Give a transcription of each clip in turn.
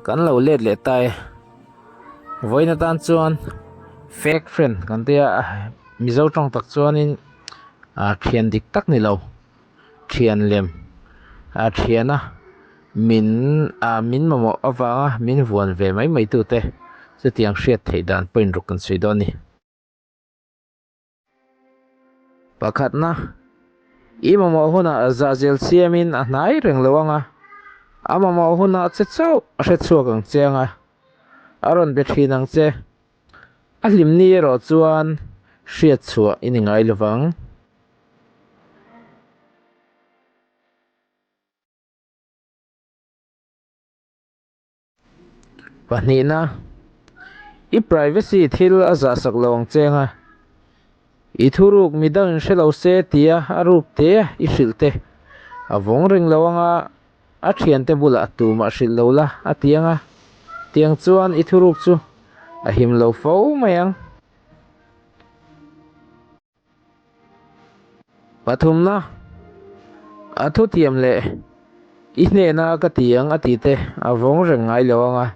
Kan lo let leh ta e. Vawiin atan chuan fake friend kan tia Mizo tawng tak chuanin ah thian dik tak ni lo thian lem ah thiana min ah min mamawh avanga min vuan ve mai mai tute chutiang hriat theih dan point ruk kan sawi dawn a ni. Pakhatna, i mamawh hunah zahzel siamin a hnai reng lo ang a, a mamawh hunah che chauh a hre chhuak ang che ang a, a rawn be thin ang che. A hlimni erawh chuan hriat chhuah i ni ngai lo vang. Pahnihna, i privacy thil a zahsak lo ang cheng a, i thuruk midang in hre lo se tia a ruk te a i hrilh te a vawng reng lo ang a, a thiante bulah tumah hrilh lo la a ti ang a, tiang chuan i thuruk chu a him lo fo mai ang. Pathumna, a thutiam leh i hnena ka ti ang a ti te a vawng reng ngai lo ang a,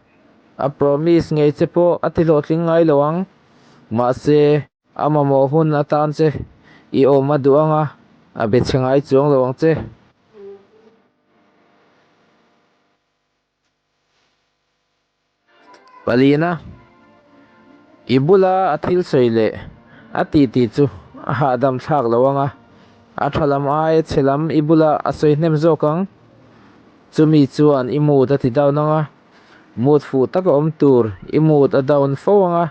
a promise ngei che pawh a ti hlawhtling ngai lo ang. Mahse, a mamawh hun atan che i awm a duh ang a, a be chhe ngai chuang lo ang che. Palina, i bula a thil sawi leh a titi chu a hahdam thlak lo ang a, a tha lam aia chhe lam i bula a sawi hnem zawk ang. Chumi chuan i mood a ti down ang a, mood fuh tak a awm tur i mood a down fo ang a,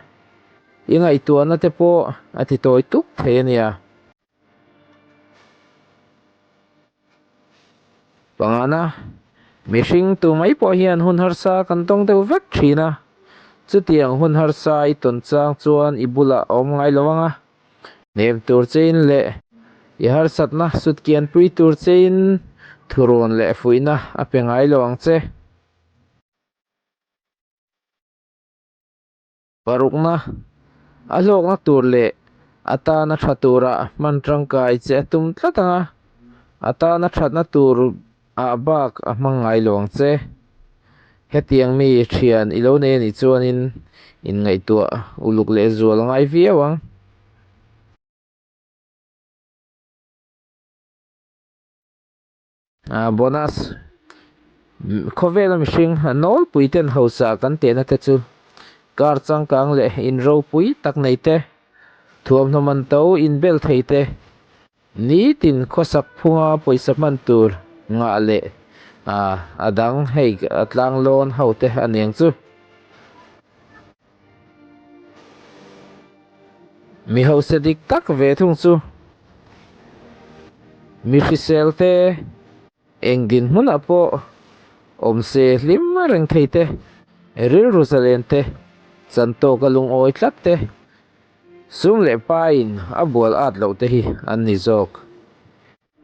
i ngaihtuahna te pawh a ti tawi tuk thei a nia. Pangana, mihring tu mai pawh hian hun harsa kan tawng deuh vek thin a, chutiang hun harsa i tawn chang chuan i bulah a awm ngai lo ang a, hnem tur chein leh i harsatna sutkianpui tur chein thurawn leh fuihna a pe ngai lo ang che. Parukna, a hlawkna tur leh a tana tha tura hman tangkai che a tum tlat ang a, a tana thatna tur ah bak a hmang ngai lo ang che. Hetiang mi thian i lo nei a nih chuanin inngaihtuah uluk leh zual ngai viau ang. Bonus, Khawvela mihring nawlpui ten hausa kan tehna te chu car changkang leh in ropui tak nei te, thuamhnaw man to inbel thei te, nitin khawsak phunga pawisa hman tur ngah leh a dang hei a tlanglawn ho te a niang chu. Mi hausa dik tak ve thung chu mi hrisel te, eng dinhmunah pawh awm se hlim reng thei te, rilru zalen te, chantawka lungawi tlat te, sum leh paiin a bual at loh te hi an ni zawk.